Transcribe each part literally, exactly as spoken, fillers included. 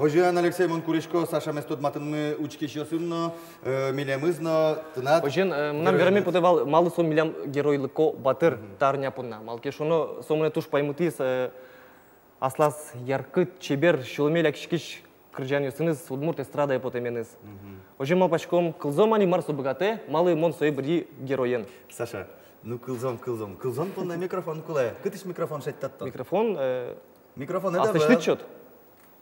Озьыен, Алексей, мон курисько Сашамес тодматыны учкисьёсын но, э, милемыз но, тынад. Озьыен, э, мынам вераме потэ вал, малы со милям геройлыко батыр та арня понна. Малы ке шуоно, со монэ туж паймытӥз, э, аслаз яркыт, чебер, сюлэме лякиськись кырӟанъёсыныз удмурт эстрадае потэменыз. Мгм. Озьыен, малпаськом, кылзом али, мар со быгатэ, малы мон сое бырйи героен. Саша, ну кылзом, кылзом. Кылзон понна микрофон кулэ. Кытысь микрофон шедьтод тон? Микрофон, э, микрофон аслэсьтыд сёт.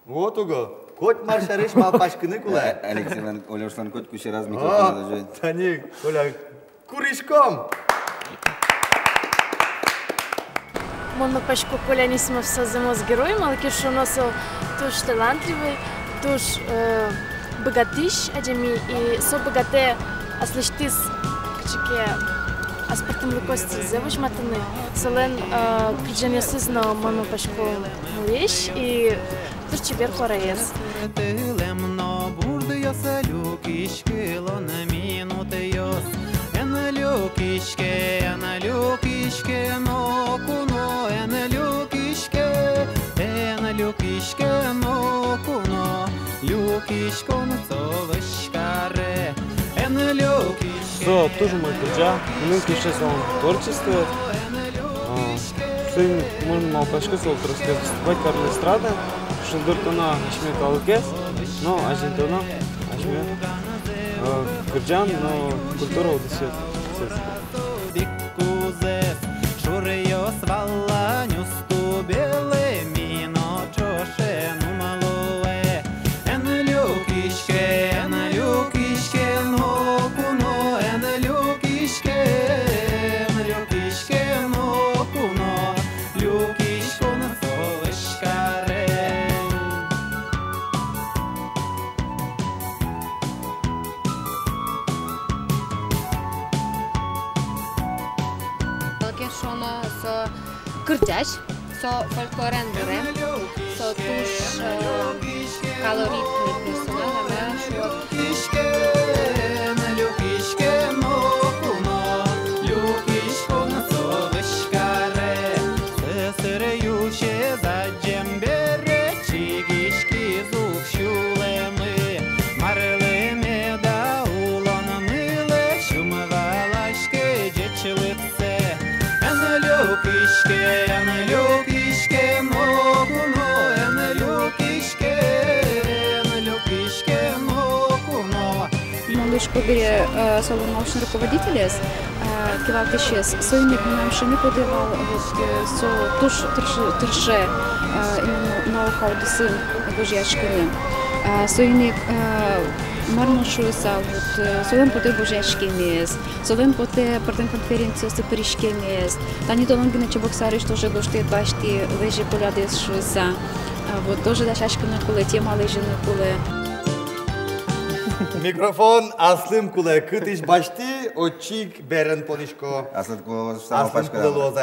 Вот уго. Коть мар сярысь малпаськыны кулэ. Алексейлэн, Олёшлэн котьку сьӧраз микрофон. О, микрофон даже. Тани, Оля, куриськом! Мон малпасько, Коля Анисимов со зэмос герой, малы ке шуоно, со туж талантливый, туж, э, быгатӥсь адями, и со быгатэ аслэсьтыз кыӵе ке аспӧртэмлыкосты зэ возьматыны. Солэн, э, кырӟанъёсыз но, мон малпасько, мылысь, и туж чебер куараез. Тылэм но бурдъёс, люкиськылон минутъёс. Эн люкиське, эн люкиське ноку но, эн люкиське, эн люкиське ноку но, люкиськон со вӧсь каре, эн люкиське. Со туж умой кырӟа, мыным кельше солэн творчествоез. А, соин мон малпасько, солы тросгес выступать карыны эстрадае, шулдыртоно асьме калыкез но азинтоно асьме, э, кырӟан но культура удысэз. Шуръёс валлань уз тубелэ, ми но ӵошен ум луэ. Эн люкиське, эн люкиське ноку но, эн люкиське, эн люкиське ноку но, люкиськон со вӧсь каре. Малы ке шуоно, со кырӟась, со фольклорен вырем, со туж, э, колоритный персонаж, ама шуод. Люкиське ноку но, люкиськон со вӧсь каре. Сӧсыр юсез адӟем бере, чигиськиз ук сюлэмы. Марлы меда улон нылэ, сюм валаське ӟечлык сэ. Эн люкиське, эн люкиське ноку но, эн люкиське, эн люкиське ноку но. Мон луисько бере, э, солэн научный руководителез, э, кивалтӥсез. Соин ик мынам шӧдӥськоды вал, вот, э, со туж тырше, тырше, э, именно наука удысын гожъяськыны. Э, соин ик, э, мар мон шуысал, вот, э, солэн потэ гожъяськемез. Солэн потэ пӧртэм конференциосы пыриськемез. Тани толон гинэ Чебоксарысь тоже гожтэт басьтӥ, «Лэзи полядэс» шуыса. А, вот, тоже дасяськыны кулэ, тема лэзьыны кулэ. Микрофон аслым кулэ, кытысь басьтӥ, отчы ик берен понӥсько. Аслым кулэ луоз, аслым кулэ луоз.